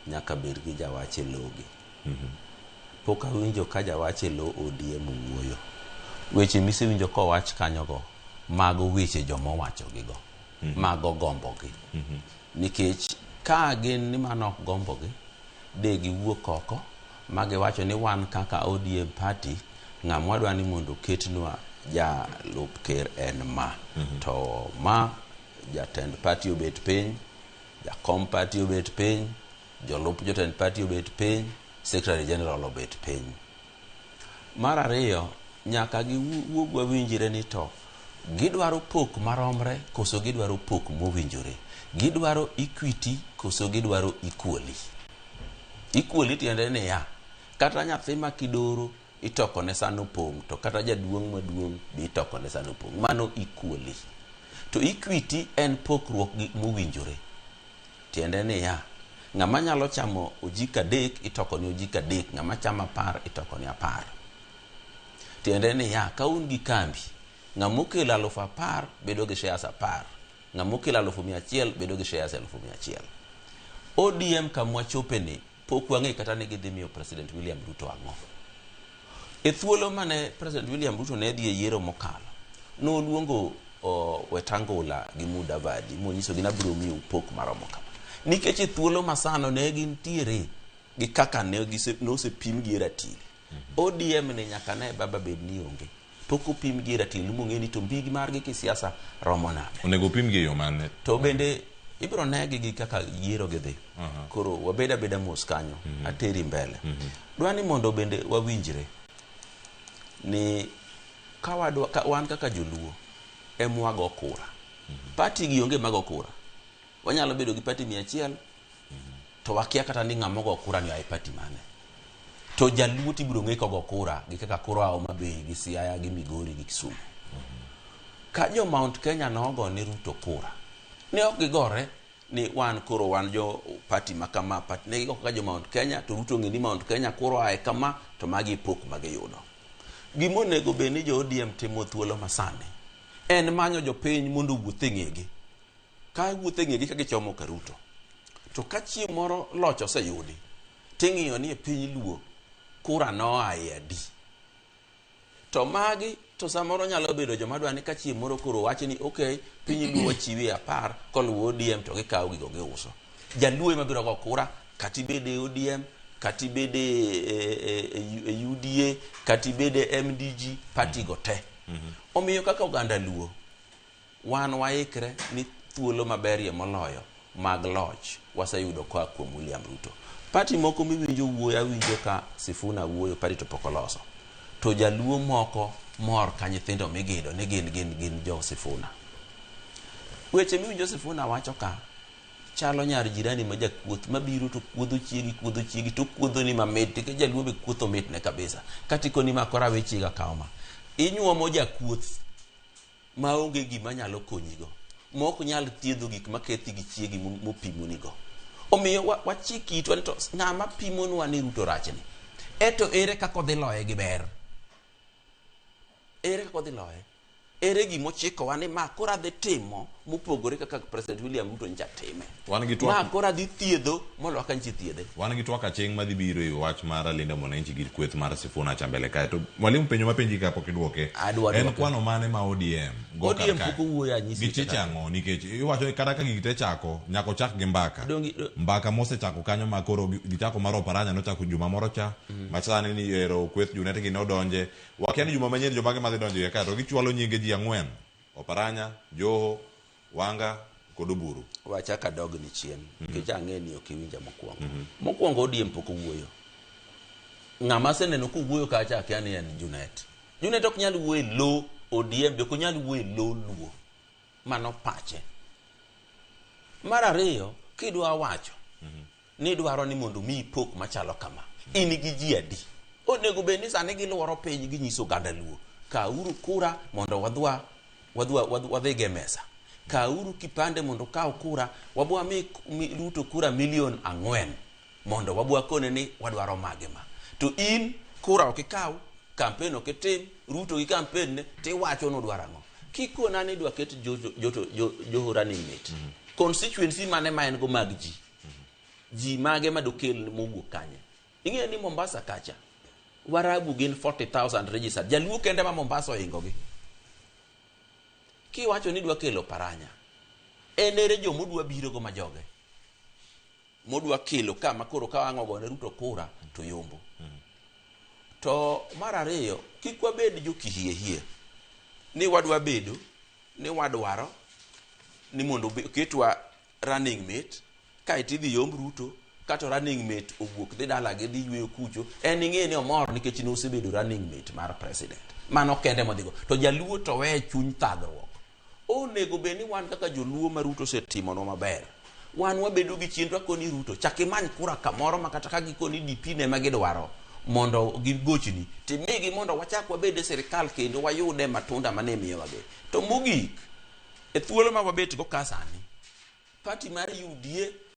Nyaka bed gi jawach e logi. Pok awinjo ka jawach e lo ODM wuoyo. Weche misewinjo kowach kanyogo, mago weche joma owachogigo. Mago gombogi. Nikech ka gin ni mano ok gombogi, de giwuok oko ma giwacho ni wan kaka ODM party, ng'ama wadwa ni mondo oketnwa jalup ker en ma. To ma jatend party obet piny, jakom party obet piny, jolup jotend party obet piny, secretary general obet piny. Mar ariyo, nyaka giwuog wawinjre ni to gidwaro pok maromre koso gidwaro pok mowinjore. Gidwaro equity koso gidwaro equally. Equally tiende niya, kata nyathi ma kidoro itoko ne san opong' to kata jaduong' maduong' be itoko ne san opong'. Mano equally. To equity en pokruok gik mowinjore. Tiende niya, ng'ama nyalo chamo ojiko 3 itoko ne ojiko 3, ng'ama chamo 10 itoko ne 10. Tiende niya, ka un gi kambi, ng'ama okelo 10,000 bedo gi shares 10, ng'ama okelo 100,000 bedo gi shares 100,000. ODM kamwachope ni pok wang'e kata ni gidhi miyo President William Ruto ang'o. E thuolo mane President William Ruto ne dhi e yiero mokalo, noluongo Wetangula gi Mudavadi monyisogi ni abiro miyou pok maromo kama. Nikech e thuolo masano ne gintiere gi kaka ne nosepim gi e ratil. ODM ni nyaka ne baba bed ni onge. Pok opim gi e ratil mong'e ni to mbigi margi kisiasa romo nade. Onego opim gi e yo mane? To bende ibiro negi gi kaka yiero gidhi. Koro wabed abeda mos kanyo, ateri mbele. Dwa ni mondo bende wawinjre ni ka wadwa, ka wan kaka joluo emwago kura. Party gi onge mago kura. Wanyalo bedo gi party 100 to wakia kata ni ng'ama ogo kura ni oa e party mane. To jaluo tibiro ng'e kogo kura gi kaka kura oa Homa Bay gi Siaya gi Migori gi Kisumu. Ka jo Mount Kenya nogo ne Ruto kura, ne ok gigore ni wan koro wan jo party ma kama, party ne gigo kaka jo Mount Kenya to Ruto ong'e ni Mount Kenya kura oa e kama to magi e pok ma giyudo. Gima onego bed ni jo ODM timo thuolo masani en manyo jopiny mondo owuoth e ng'egi. Ka wuotho e ng'egi ka gichomo ka Ruto. To ka chieng' moro loch oseyudi, ting'iyo ni e piny Luo kura noa e adi. To magi to samoro nyalo bedo joma dwa ni ka chieng' moro koro wach ni ok, piny Luo wachiwe 10 koluwo ODM to gikawo gigo giuso. Jaluo ema biro go kura kata ibed e ODM, kata ibed e UDA, kata ibed e MDG, party go te. Omiyo kaka oganda Luo, wan waikre ni thuolo maberie moloyo mag loch waseyudo koa kuom William Ruto. Party moko miwinjo wuoyo, awinjo ka Sifuna wuoyo, party to pok oloso. To jaluo moko mor ka nyithindo migido ni gin jo Sifuna. Weche miwinjo Sifuna wacho ka chalo nyar jirani ma jakuoth mabiro to kuodho chiegi, kuodho chiegi to kuodho ni mamit, nikech jaluo be kuotho mitne kabisa. Kata ikoni ma koro awe chiega kaw ma. Inyuomo jakuoth maonge gima nyalo konyigo, ma ok nyal thiedho gik makethi gi chiegi mopimonigo. Omiyo wachik itwa ni to ng'ama pimonwa ni Ruto rachni, eto ere kaka odhi loye gi ber? Ere kaka odhi loye? Ere gimochikowa ni ma koro adhi timo mopogore kaka President William Ruto nyocha time? Wan gi twak- Ma koro adhi thiedho moloyo kaka nyocha ithiedhe. Wan gi twak aching' madhi biro e wach mar Linda Mwananchi gi kweth mar Sifuna cha mbele kae. To mwalimu penjo mapenji ka pok idwoke. Adwa En dwoke. kwano mane ma ODM go kar ODM kae? pok owuoyo anyisi Gichich kata- ang'o nikech iwacho ni kata ka gigi te chako nyaka ochak gi mbaka. Mbaka mosechako kanyo ma koro gichako mar Oparanya nochako juma moro cha. Ma sani ni ero kweth Junet gi nodonje. Wakia ni juma manyien jomage madhi donjo iye kae to gichwalo nyinge ji 4. Oparanya, Joho, Wanga kod Oburu. Wachak adog ni chien nikech ang'e ni ok iwinja mokwongo. Mokwongo ODM pok owuoyo. Ng'ama aseneno kowuoyo kacha akia ni en Junet. Junet ok nyal wuoyo e lo ODM be ok onyal wuoyo e lo Luo. Mano pache. Mar ariyo, kidwa wacho ni idwaro ni mondo omiyi pok machalo kama, in gi ji adi? Onego bed ni sani giluoro piny ginyiso oganda Luo, kawuru kura mondo wadhi e mesa. Kawuru kipande mondo ukaw kura, wabwa mi Ruto kura milion 4 mondo wabwa kone ni wadwaro mage ma. To in kura ok ikaw, campaign ok itim, Ruto gi campaign ne tiwacho ni udwaro ang'o. Kikona ni idwa ket Joho running mate, constituency mane ma en go mag ji? Ji mage madokel mowuok kanye? Ing'eyo ni Mombasa kacha Warabu gin 40,000 registered. Jaluo kende ma Mombasa ohingogi. Kiwacho ni dwa kelo Paranya, en ere jomodwa birogo ma joge? Modwa kelo ka ma koro ka wang' ogone Ruto kura to yombo. To mar ariyo, kik wabed jokihie hie ni wadwa bedo ni wadwaro ni mondo oketwa running mate kaeto idhi yomb Ruto kato running mate owuok dhi dalagi dhi yweyo kucho en ing'e ni omor nikech nosebedo running mate mar president mano kende modhigo to jaluo to we chuny thagruok onego bed ni wan kaka joluo ma Ruto osetimonwa maber wan wabedo gi chenro akoni Ruto chak imany kura kamoro ma kata ka gikoni DP ne ma gidwaro mondo gigochni timigi mondo wachak wabed e sirikal kendo wayude matunda mane miyowagi to mogik e thuolo ma wabet go ka sani party mar UDA.